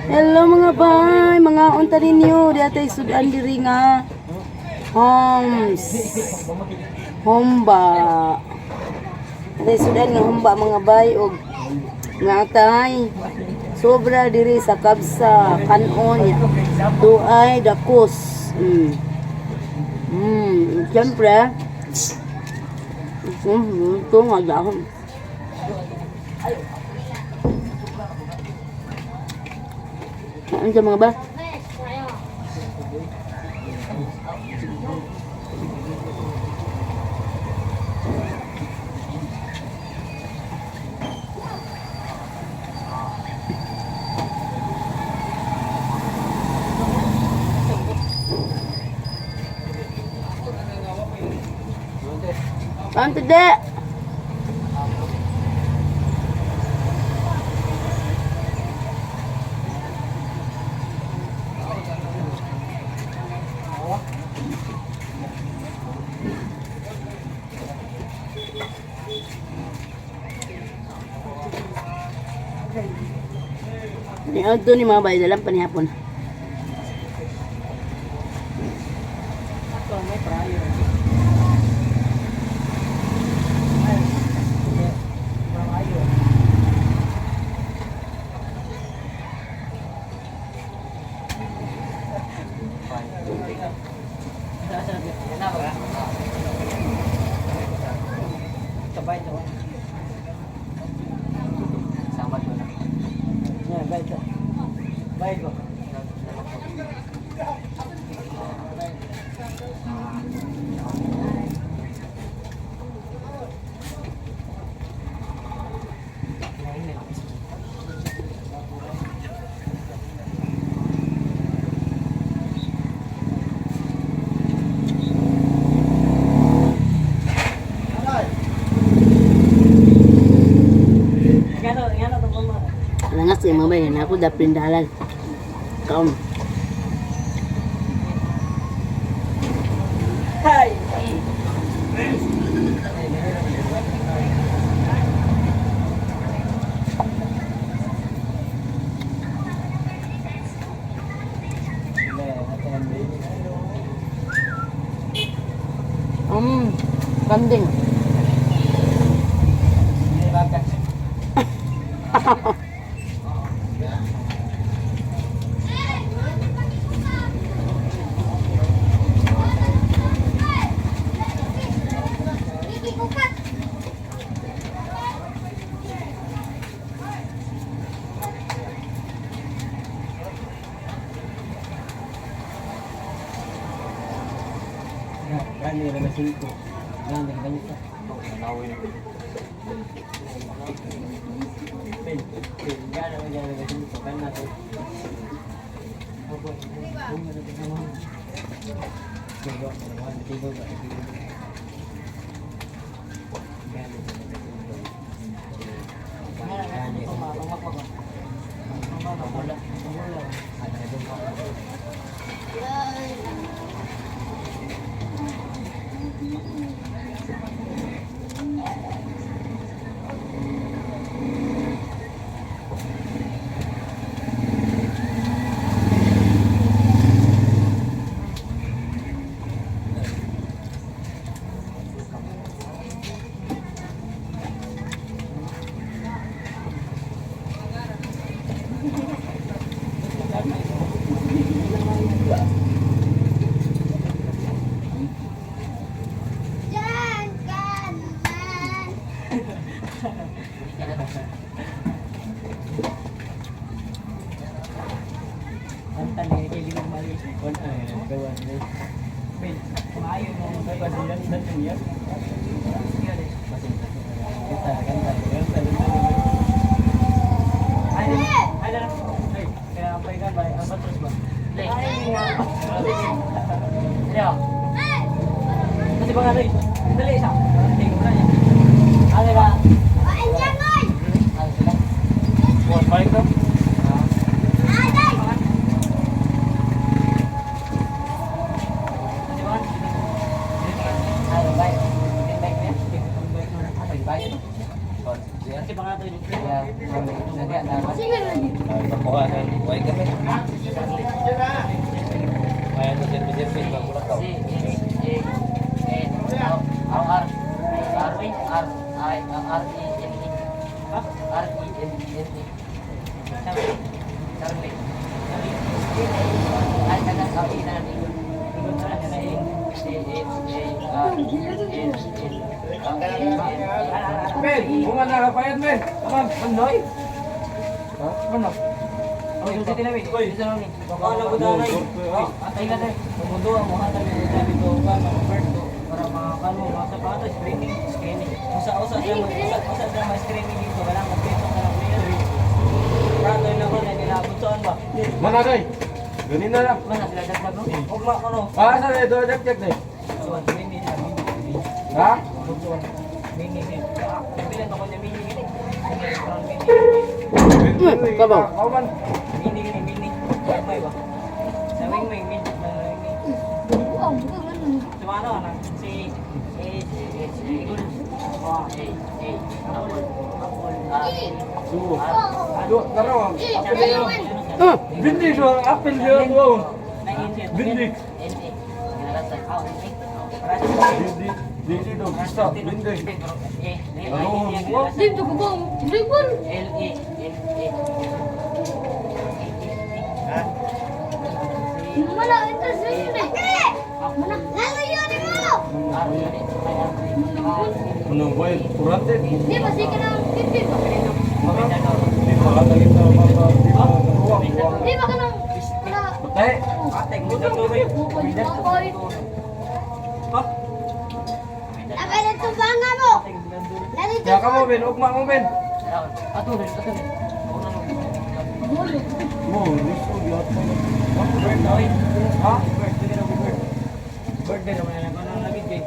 Hello mga bay, mga unta ninyo, di atay sudan diri nga homes. Homba. Atay sudan nga humba mga bay og nga atay. Sobra diri sa kabsa, kanon niya. Duay dakos. Siyempre. Ito nga dahon. Ano sa mga ba? Ang tade! Ni adto ni mga bay dalam panihapon. Langas kay mga bay na ako dapin dalan. Kaon. Kanding. Gani na 5. Gani ganito. Ben, ben, gana gana na 5 gana to. Opo. Tigo, tigo, tigo. Gani na 5. Gani. Wala. Diyan ka naman. Pain yan, oy! Aday! Sige lagi. Kuha na, kuha kami. Kaya ito, service, bago lang C H A N O R R R I R E N E R E N N E. Charlie. Charlie. Ay, taga sa ina ni. C H A R N N R E N E. Men, bunga na kapayad men. Aman, manoy. Ha? Mano? Oy, sa tinawi. Isa lang ni. Ano ko danay? Atay ka dai. Tumudo ang mga tayo dito ka mga bird to para makakano mga sa pato screening screening. Usa usa siya usa usa siya ma screening dito wala kompleto ka ng player. Prato na ko na nilabot saan ba? Mana day? Ganin na lang. Mana sila dagdag no? Ugma ko no. Ah, sa do dek dek day. So, mini sila mini. Ha? Mini sila. Pila to ko niya mini gini. Mini. Kabaw. Kauman. Mini gini mini. May ba? Sa wing may mini. Buang, buang, ano? Sumano na si H H A A A Apple Apple R Du. Du, taro. Eh, dalawan. Bindi so apel siya wow. Bindi. N E Ginalatan. Bindi. Bindi do gusto. Bindi. Ano? Dito ko ba? Ribbon. L E N E. Wala, ito sa yun eh. Mana? Lalo yun mo! R E I R R Ano ba? Kurante. Di ba, sige na, pipi ba? Di ba kita mama di ba? Di ba ka nang, wala, Patay. Ate, bukoy, bukoy. Abay, nagtumbanga mo! Lalo Ya ka mo ben, ugma mo ben. Ato rin, ato rin. Una nung. Bulo. Mo, gusto gyud. Ha? Bird, sige na bird. Bird din naman na ano lagi kay.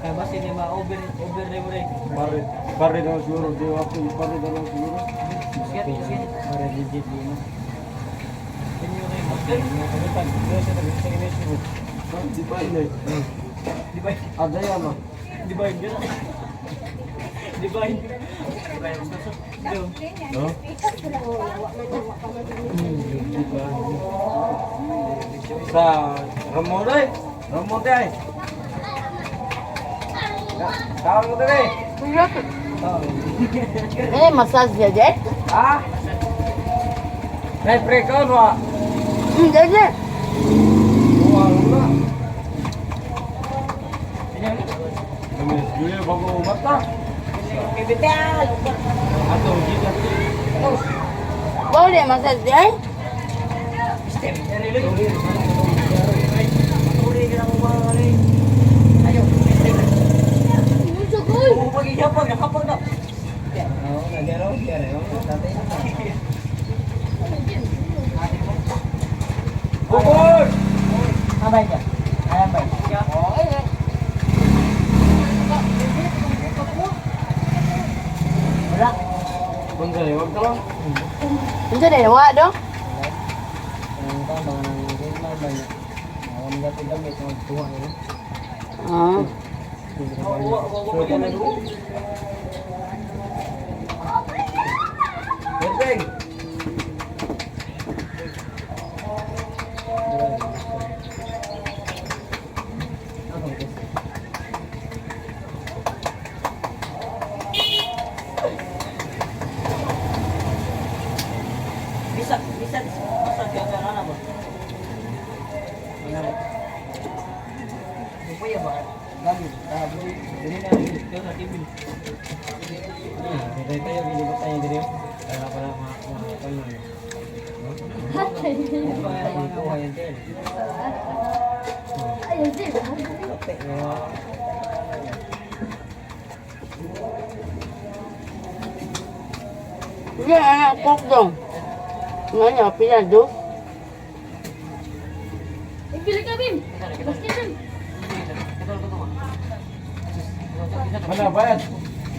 Kay basi ni ma over over re re. Pare, pare na siguro, di ako, pare na siguro. Sige, sige. Pare legit di mo. Inyo kay Bakit? Di ba ini? Di ba? Ada ya mah. Di ba yun? Di ba yun? Di ba yun? No? Di ba? Sa Ramon ay, Ramon ay. Tawag mo dere. Eh, massage niya, Jay? Ha? Nay pre ka wa. Jay, Jay. Wa na. Kami juya bago mata. Kay Betal. Ato gila. Boleh massage, Jay? Step. Dali lagi. Uri ka na mo ba Ayo, step. Unsa koy? Oo, pag nakapag na. Oo, nagyaro, nagyaro. Tatay. Bukol! Abay ka. Abay. Oh, Wala. Bangga, wag ka lang. Unsa na wa do? Ang tama ng game ba niya? Ako nagapit gamit ng tuwa niya. Ah. Benteng. Bisa, bisa, bisa kaya ka na ba? Kuya ba? Dami, dami. Dili na, dili na TV. Dili tayo, dili ba tayo dili? Para para ma ma ano. Hatay. Kuha yan din. Ayun, di ba? Hindi, anak kok dong. Nga niya, pila do? Ibili ka, Bim. Basta, Bim. Mana bayad?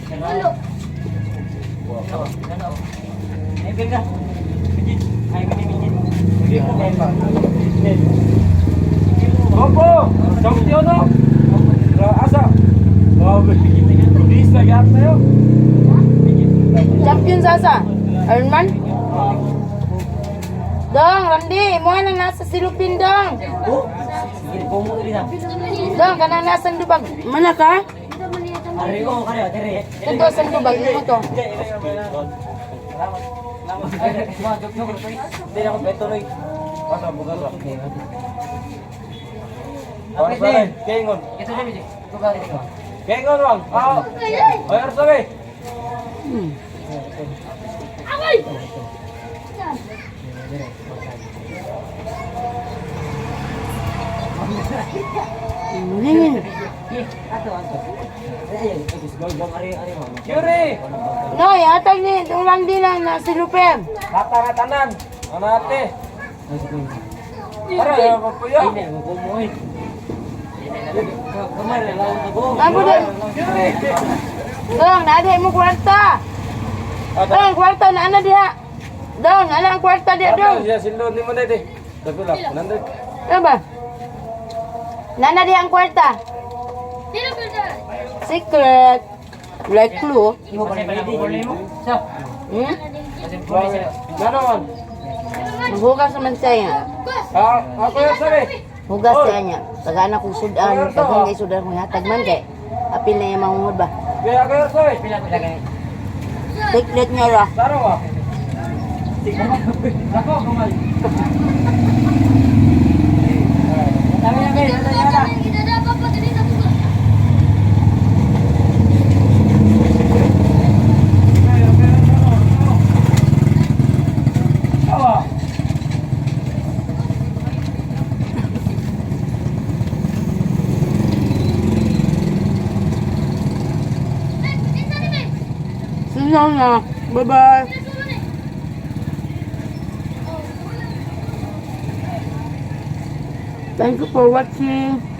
Tulo. Ay, bilga. Bijit. Ay, mini bijit. Opo! Samtiyo no? Asa? Grabe. Bisa yata yo. Champion sasa. Iron Man? Randy, mo nang nasa silupin dong. Oh, sige, pumo diri na. Dong, kanang nasa lubag. Mana ka? Ari ko kare, dire. Ito sa lubag mo to. Salamat. Salamat. Ay, mga joke joke Hindi na ako betuloy. Asa bugas ra. Okay, din. Kengon. Ito na, Bijay. Ito ka rin. Kengon wang. Ah. Ay arsabi. Hmm. Ato, ato. Ay, ay, go go ari ari mo. Yuri. Noy, atag ni itong Randy lang nasa silupin. Hata nga tanan. Anate. Ara, papuya. Ay, mo kumo eh. Kamay ra laon ko. Amo din. Yuri. Dong, naadhi mo kwarta. Dong, kwarta na ana diha. Dong, ana ang kwarta diha dong. Siya silod ni mo dito. Sabi lang, 100. Ano ba? Nana diha ang kwarta. Secret. Like clue. Imo pa ready mo. Sa. Hmm? Nano man? Hugas naman siya. Ah, ako yan sabi. Hugas siya niya. Tagana kong sudan, tagang kay sudan kong hatag man kay. Apil na yung mangungod ba? Kaya ako yan sabi. Pila, pila gani. Secret niya ra. Taro ba? Dako kamay. Dami na kayo, dami na. Awa. Sino na? Bye-bye. Thank you for watching.